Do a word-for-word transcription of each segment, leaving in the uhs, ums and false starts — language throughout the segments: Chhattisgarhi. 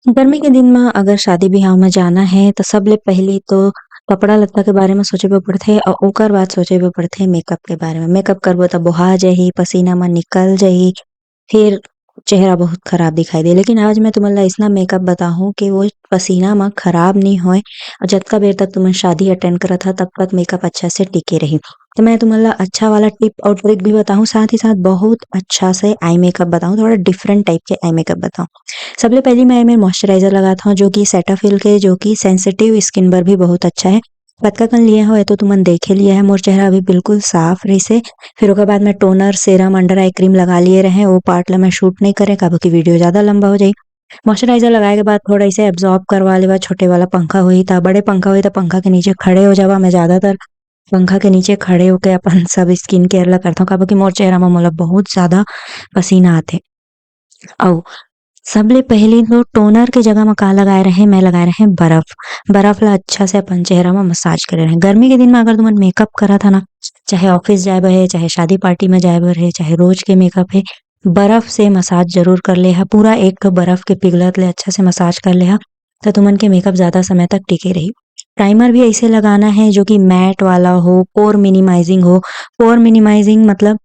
गर्मी के दिन म अगर शादी बिहाव म जाना हे, त सबले पहिली तो कपड़ा लत्ता के बारे म सोचे बर पड़थे अउ ओकर बाद सोचे बर पड़थे मेकअप के बारे म। मेकअप करबो, त बोहा जाही, पसीना म निकल जाही, फिर चेहरा बहुत खराब दिखाई दे। लेकिन आज मैं तुमन ला अइसना मेकअप बताहूँ कि वो पसीना म खराब नी होय, अउ जतका बेर तक तुमन शादी अटेंड करत हा, तब तक मेकअप अच्छा से टिके रही। तो मैं तुमन ला अच्छा वाला टिप अउ ट्रिक भी बताहूँ, साथ ही साथ बहुत अच्छा से आई मेकअप बताहूँ, थोड़ा डिफरेंट टाइप के आई मेकअप बताहूँ। सबले पहिली मैं एमे मॉइस्चराइजर लगात हौं, जो कि सेटाफिल के, जो कि सेंसिटिव स्किन बर भी बहुत अच्छा है। कतका कन लिए हौं, ये तो तुमन देखे लिए है, मोर चेहरा अभी बिल्कुल साफ रहिसे। फिर ओकर बाद मैं toner, serum, under eye cream लगा लिए रहे, वो पार्ट ला मैं शूट नहीं करे, काबर कि वीडियो ज्यादा लंबा हो जाई। मॉइस्चराइजर लगाए के बाद थोड़ा इसे एब्जॉर्ब करवा लेवा, छोटे वाला पंखा होही त, बड़े पंखा होही त पंखा के नीचे खड़े हो जावा। मैं ज्यादातर पंखा के नीचे खड़े होके अपन सब स्किन केयर ला करथौं, काबर कि मोर चेहरा म मोला बहुत ज्यादा पसीना आथे। अउ सबले पहिली तो टोनर के जगह म का लगाए रहे, मैं लगाए रहे बर्फ। बर्फ ला अच्छा से अपन चेहरा म मसाज करे रहे। गर्मी के दिन म अगर तुमन मेकअप करत ह ना, चाहे ऑफिस जाए बर हे, चाहे शादी पार्टी म जाए बर हे, चाहे रोज के मेकअप हे, बर्फ से मसाज जरूर कर ले हा। पूरा एक ठो बर्फ के पिघलत ले अच्छा से मसाज कर ले हा, त तुमन के मेकअप ज्यादा समय तक टिके रही। प्राइमर भी ऐसे लगाना है जो कि मैट वाला हो, पोर मिनिमाइजिंग हो। पोर मिनिमाइजिंग मतलब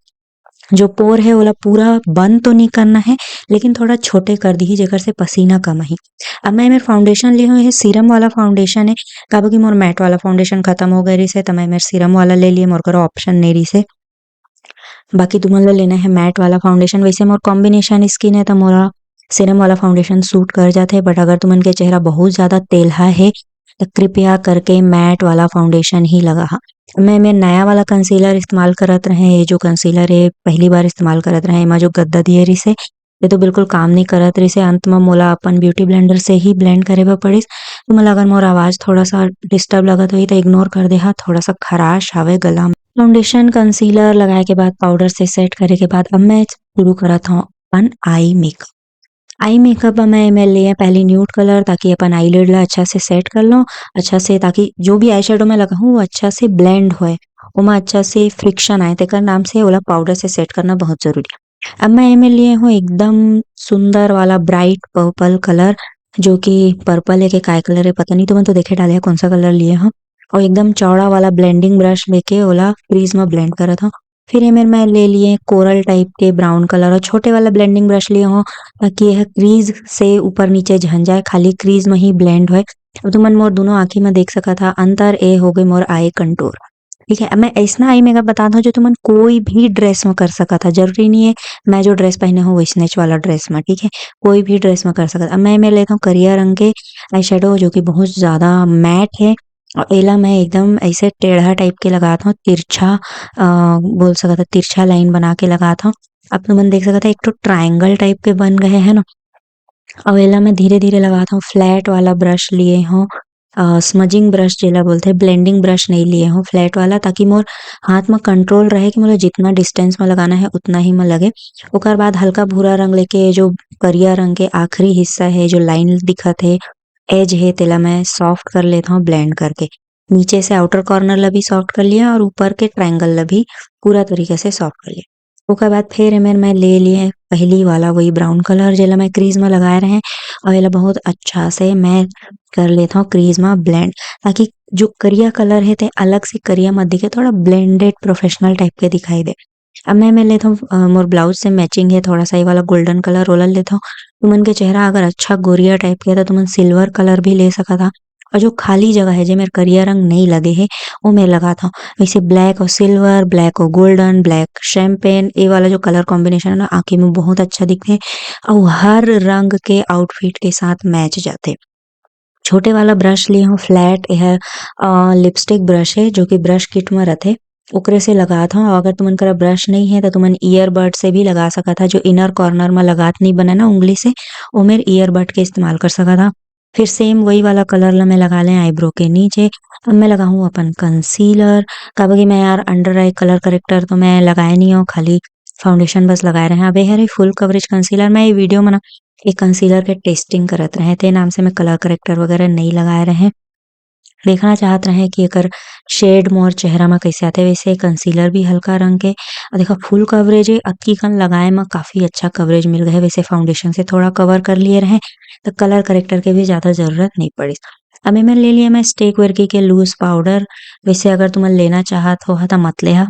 जो पोर है ओला पूरा बंद तो नहीं करना है, लेकिन थोड़ा छोटे कर दिही, जेकर से पसीना कम आही। अब मैं एमेर फाउंडेशन लिए हूँ, ये सीरम वाला फाउंडेशन है, काबर कि मोर मैट वाला फाउंडेशन खत्म हो गए रहिसे, त मैं एमेर सीरम वाला ले लिए, मोर करा ऑप्शन नहीं रहिसे। बाकी तुमन ला लेना है मैट वाला फाउंडेशन। वैसे मोर कॉम्बिनेशन स्किन है, त मोला सीरम वाला फाउंडेशन सूट कर जाथे, बट अगर तुमन के चेहरा बहुत ज्यादा तेलहा है, त कृपया करके मैट वाला फाउंडेशन ही लगा हा। मैं, मैं नया वाला कंसीलर इस्तेमाल करत रहे, ये जो कंसीलर है पहली बार इस्तेमाल करत रहे, एमा जो गद्दा दिए रहिसे, ये तो बिल्कुल काम नहीं करत रहिसे। अंत में मोला अपन ब्यूटी ब्लेंडर से ही ब्लेंड करे बर पड़िस। तो मोला अगर मोर आवाज थोड़ा सा डिस्टर्ब लगत होही, तो इग्नोर कर दे हा, थोड़ा सा खराश हावे गला में। फाउंडेशन, कंसीलर लगाए के बाद, पाउडर से सेट करे के बाद, अब मैं शुरू करत हूँ अपन आई मेकअप। आई मेकअप बर मैं एमे लिए पहले न्यूड कलर, ताकि अपन आईलिड ला अच्छा से सेट कर लूँ, अच्छा से, ताकि जो भी आई शेडो मैं लगाहूँ, वो अच्छा से ब्लेंड होए, ओमा अच्छा से फ्रिक्शन आए, तेकर नाम से ओला पाउडर से सेट करना बहुत जरूरी है। अब मैं एमे लिए हूँ एकदम सुंदर वाला ब्राइट पर्पल कलर, जो कि पर्पल है के काय कलर है पता नहीं, तुमन तो देखे डाले है कौन सा कलर लिए हूँ। और एकदम चौड़ा वाला ब्लेंडिंग ब्रश लेके ओला क्रीज में ब्लेंड करत हूँ। फिर एमेर मैं ले लिए कोरल टाइप के ब्राउन कलर और छोटे वाला ब्लेंडिंग ब्रश लिए हूँ, ताकि यह क्रीज से ऊपर नीचे झन जाए, खाली क्रीज में ही ब्लेंड होए। अब तुमन मोर दोनों आँखी में देख सकत हा, अंतर ए हो गए मोर आई कंटूर। ठीक है, अब मैं ऐसना आई मेकअप बतात हूँ जो तुमन कोई भी ड्रेस में कर सकत हा, जरूरी नहीं है मैं जो ड्रेस पहने हूँ वैसनेच वाला ड्रेस में, ठीक है, कोई भी ड्रेस में कर सकत। अब मैं एमेर लेत हूँ करिया रंग के आई शेडो, जो कि बहुत ज्यादा मैट है, और एला मैं एकदम ऐसे टेढ़ा टाइप के लगात हूँ, तिरछा, अ, बोल सकत हा, तिरछा लाइन बना के लगात हूँ। अब तुमन देख सकत हा, एक ठो ट्रायंगल टाइप के बन गए है ना। अब एला मैं धीरे धीरे लगात हूँ, फ्लैट वाला ब्रश लिए हूँ, स्मजिंग ब्रश जेला बोलथे, ब्लेंडिंग ब्रश नहीं लिए हूँ फ्लैट वाला, ताकि मोर हाथ में कंट्रोल रहे कि मोला जितना डिस्टेंस में लगाना है उतना ही में लगे। ओकर बाद हल्का भूरा रंग लेके जो करिया रंग के आखिरी हिस्सा है, जो लाइन दिखत है, एज है, तेला मैं सॉफ्ट कर लेता हूँ ब्लेंड करके। नीचे से आउटर कॉर्नर ला भी सॉफ्ट कर लिया और ऊपर के ट्रायंगल ला भी पूरा तरीके से सॉफ्ट कर लिया। ओकर बाद फिर एमेर मैं ले लिए पहली वाला वही ब्राउन कलर, जेला मैं क्रीज में लगाए रहे, और एला बहुत अच्छा से मैं कर लेता हूँ क्रीज में ब्लेंड, ताकि जो करिया कलर है ते अलग से करिया मत दिखे, थोड़ा ब्लेंडेड प्रोफेशनल टाइप के दिखाई दे। अब मैं, मैं लेता हूँ, अ, मोर ब्लाउज से मैचिंग है थोड़ा सा ये वाला गोल्डन कलर, ओला लेता हूँ। तुमन के चेहरा अगर अच्छा गोरिया टाइप के है, तो तुमन सिल्वर कलर भी ले सकत हा। और जो खाली जगह है, जे मेर करिया रंग नहीं लगे है, वो मैं लगात हूँ। वैसे ब्लैक और सिल्वर, ब्लैक और गोल्डन, ब्लैक शैम्पेन, ये वाला जो कलर कॉम्बिनेशन है ना, आँखी में बहुत अच्छा दिखथे और हर रंग के आउटफिट के साथ मैच जाथे। छोटे वाला ब्रश लिए हूँ फ्लैट, यह, अ, लिपस्टिक ब्रश है, जो कि ब्रश किट में रथे, ओकरे से लगात हूँ। अगर तुमन करा ब्रश नहीं है, तो तुमन ईयरबड से भी लगा सकत हा, जो इनर कॉर्नर में लगात नहीं बने ना उंगली से, ओमेर ईयरबड के इस्तेमाल कर सकत हा। फिर सेम वही वाला कलर ला मैं लगा लें आईब्रो के नीचे। अब मैं लगाहूँ अपन कंसीलर, काबर कि मैं यार अंडर आई कलर करेक्टर तो मैं लगाए नहीं हूँ, खाली फाउंडेशन बस लगाए रहे हैं। अब ये हरे फुल कवरेज कंसीलर, मैं ये वीडियो में ना एक कंसीलर के टेस्टिंग करत रहे, ते नाम से मैं कलर करेक्टर वगैरह नहीं लगाए रहे। देखना चाहत रहे कि एकर शेड मोर चेहरा में कैसे आथे। वैसे कंसीलर भी हल्का रंग के, और देखा फुल कवरेज है, अतकी कन लगाए में काफी अच्छा कवरेज मिल गए। वैसे फाउंडेशन से थोड़ा कवर कर लिए रहे, त कलर करेक्टर के भी ज्यादा जरूरत नहीं पड़िस। अब एमे ले लिया मैं स्टेक वर्की के लूज पाउडर। वैसे अगर तुमन लेना चाहत हो त मत लेहा।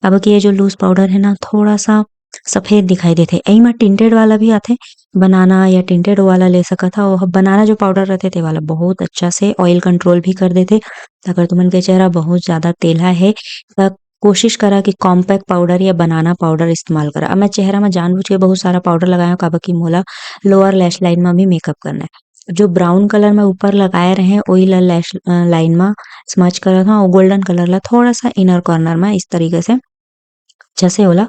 अब कि ये जो लूज पाउडर है ना, थोड़ा सा सफेद दिखाई देथे। एमा टिंटेड वाला भी आथे, बनाना या टिंटेड वाला ले सकत हा। वो बनाना जो पाउडर रहथे ते वाला बहुत अच्छा से ऑयल कंट्रोल भी कर देथे। अगर तुमन के चेहरा बहुत ज्यादा तेलहा है त कोशिश करा कि कॉम्पैक्ट पाउडर या बनाना पाउडर इस्तेमाल करा। अब मैं चेहरा में जानबूझ के बहुत सारा पाउडर लगाया हूँ, काबर कि मोला लोअर लैश लाइन में भी मेकअप करना है। जो ब्राउन कलर में ऊपर लगाए रहे, वही ला लैश लाइन में स्मच करत हूँ, और गोल्डन कलर ला थोड़ा सा इनर कॉर्नर में इस तरीके से अच्छा से ओला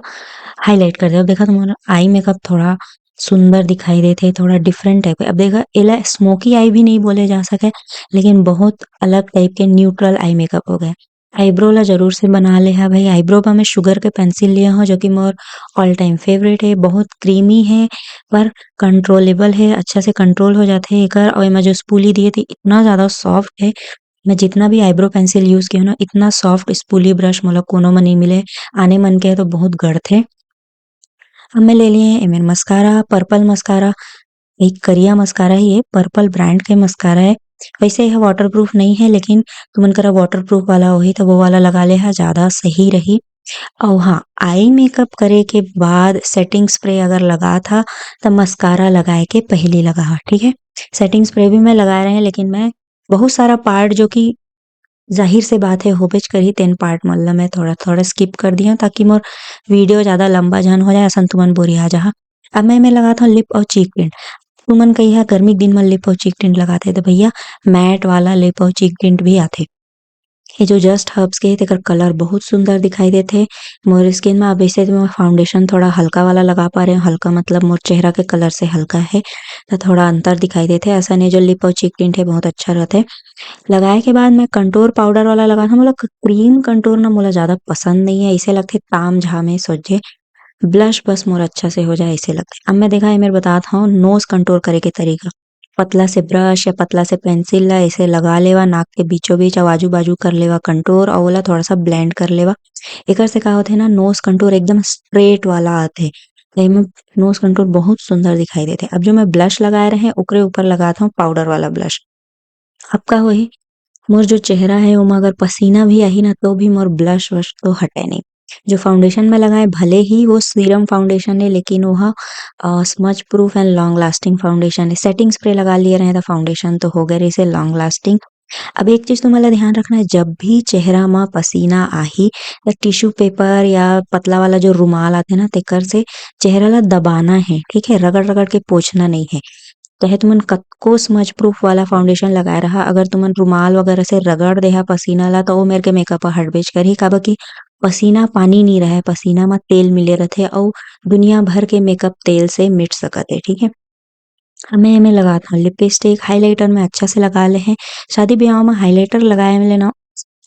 हाईलाइट कर दे। अब देखा तुम्हारा आई मेकअप थोड़ा सुंदर दिखाई देथे, थोड़ा डिफरेंट टाइप के। अब देखा, एला स्मोकी आई भी नहीं बोले जा सके, लेकिन बहुत अलग टाइप के न्यूट्रल आई मेकअप हो गए। आईब्रो ला जरूर से बना लेहा भाई। आईब्रो पर मैं शुगर के पेंसिल लिया हूँ, जो कि मोर ऑल टाइम फेवरेट है। बहुत क्रीमी है, पर कंट्रोलेबल है, अच्छा से कंट्रोल हो जाथे एकर। और एमा जो स्पूली दिए थे, इतना ज्यादा सॉफ्ट है। मैं जितना भी आईब्रो पेंसिल यूज किया हूँ ना, इतना सॉफ्ट स्पूली ब्रश मोला कोनो में नहीं मिले। आने मन के है तो बहुत गढ़थे। अब मैं ले लिए हैं एमएन मस्कारा, पर्पल मस्कारा। एक करिया मस्कारा है ये, पर्पल ब्रांड के मस्कारा है। वैसे यह वाटरप्रूफ नहीं है, लेकिन तुमन करा वाटरप्रूफ वाला होही तो वो वाला लगा ले हा, ज्यादा सही रही। और हाँ, आई मेकअप करे के बाद सेटिंग स्प्रे अगर लगा था तो मस्कारा लगाए के पहले लगा हा, ठीक है। सेटिंग स्प्रे भी मैं लगाए रहे, लेकिन मैं बहुत सारा पार्ट जो कि जाहिर से बात है होबेच करही, तेन पार्ट मन ला मैं थोड़ा थोड़ा स्किप कर दिया, ताकि मोर वीडियो ज्यादा लंबा झन हो जाए, असन तुमन बोरिया जाहा। अब मैं मैं लगाता हूँ लिप और चीक टिंट। तुमन कही हा गर्मी के दिन में लिप और चीक टिंट लगाते, तो भैया, मैट वाला लिप और चीक टिंट भी आथे। ये जो जस्ट हर्ब्स के हे, तेकर कलर बहुत सुंदर दिखाई देथे मोर स्किन में। अब वैसे तो मैं फाउंडेशन थोड़ा हल्का वाला लगा पा रहे हूँ, हल्का मतलब मोर चेहरा के कलर से हल्का है, तो थोड़ा अंतर दिखाई देथे। असन ये जो लिप और चीक टिंट है, बहुत अच्छा रहथे। लगाए के बाद मैं कंटूर पाउडर वाला लगा था। मोला क्रीम कंटूर ना मोला ज्यादा पसंद नहीं है, इसे लगथे ताम झामे सोझे ब्लश बस मोर अच्छा से हो जाए, ऐसे लगथे। अब मैं देखा, ये मेरे बतात हूँ नोज कंटूर करे के तरीका। पतला से ब्रश या पतला से पेंसिल ला ऐसे लगा लेवा, नाक के बीचों बीच, और आजू बाजू कर लेवा कंटूर, और ओला थोड़ा सा ब्लेंड कर लेवा। एकर से का होथे ना, नोज कंटूर एकदम स्ट्रेट वाला आथे, तो एमे नोज कंटूर बहुत सुंदर दिखाई देथे। अब जो मैं ब्लश लगाए रहे, ओकरे ऊपर लगात हूँ पाउडर वाला ब्लश। अब का होही, मोर जो चेहरा है, ओमा अगर पसीना भी आही ना, तो भी मोर ब्लश वश तो हटे नहीं। जो फाउंडेशन में लगाए, भले ही वो सीरम फाउंडेशन है, लेकिन वो हा smudge proof and long lasting foundation है। सेटिंग स्प्रे लगा लिए रहे, तो फाउंडेशन तो हो गए रहिसे लॉन्ग लास्टिंग। अब एक चीज तुम्हाला ध्यान रखना है, जब भी चेहरा में पसीना आही, तो टिश्यू पेपर या पतला वाला जो रुमाल आथे ना, तेकर से चेहरा ला दबाना है, ठीक है, रगड़ रगड़ के पोंछना नहीं है। चाहे तुमन कतको स्मच प्रूफ वाला फाउंडेशन लगाए रहा, अगर तुमन रुमाल वगैरह से रगड़ देहा पसीना ला, तो ओ मेर के मेकअप ह हटबेच करही, काबर कि पसीना पानी नी रहय, पसीना म तेल मिले रथे, अउ दुनिया भर के मेकअप तेल से मिट सकत हे, ठीक है। अब मैं एमे लगात हव लिपस्टिक, हाइलाइटर मैं अच्छा से लगा ले हव। शादी ब्याह म हाइलाइटर लगाए ले ना,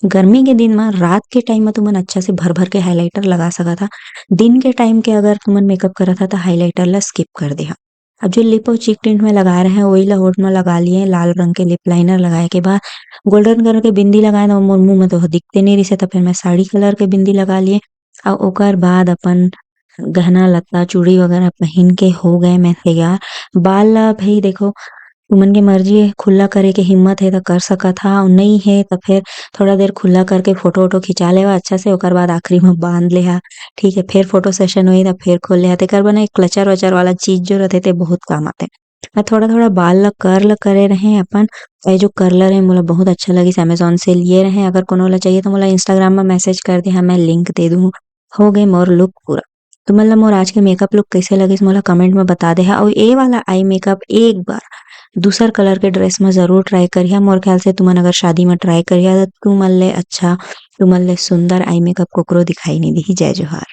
गर्मी के दिन म रात के टाइम म तुमन अच्छा से भर भर के हाइलाइटर लगा सकत हा। दिन के टाइम के अगर तुमन मेकअप करत हा, त हाइलाइटर ला स्किप कर देहा। अब जो लिप अउ चीक टिंट में लगाए रहे, वही ला होठ में लगा लिए। लाल रंग के लिप लाइनर लगाए के बाद गोल्डन कलर के बिंदी लगाए, तो मोर मुंह में तो दिखते नहीं रहिसे, तो फिर मैं साड़ी कलर के बिंदी लगा लिए। अउ ओकर बाद अपन गहना लत्ता, चूड़ी वगैरह पहिन के हो गए मैं तैयार। बाल ला भाई देखो, तुमन के मर्जी है, खुला करे के हिम्मत है तो कर सकत हा, अउ नहीं है तो फिर थोड़ा देर खुला करके फोटो वोटो खिंचा लेवा अच्छा से, ओकर बाद आखिरी में बांध लेहा, ठीक है। फिर फोटो सेशन होही तो फिर खोल लेहा। तेकर बर ना एक क्लचर वचर वाला चीज जो रहते, ते बहुत काम आते। मैं थोड़ा थोड़ा बाल ला कर्ल करे रहे अपन, ये जो कर्लर है मोला बहुत अच्छा लगिस, Amazon से लिए रहे। अगर कोनो ला चाहिए तो मोला Instagram में मैसेज कर दे, हाँ मैं लिंक दे दूँ। हो गए मोर लुक पूरा। तुमन ला मोर आज के मेकअप लुक कैसे लगिस, मोला कमेंट में बता दे हा। अउ ए वाला आई मेकअप एक बार दूसर कलर के ड्रेस में जरूर ट्राई करिहा। मोर ख्याल से तुमन अगर शादी में ट्राई करिहा, तो तुमन ले अच्छा, तुमन ले सुंदर आई मेकअप कोकरो दिखाई नहीं दिही। जय जोहार।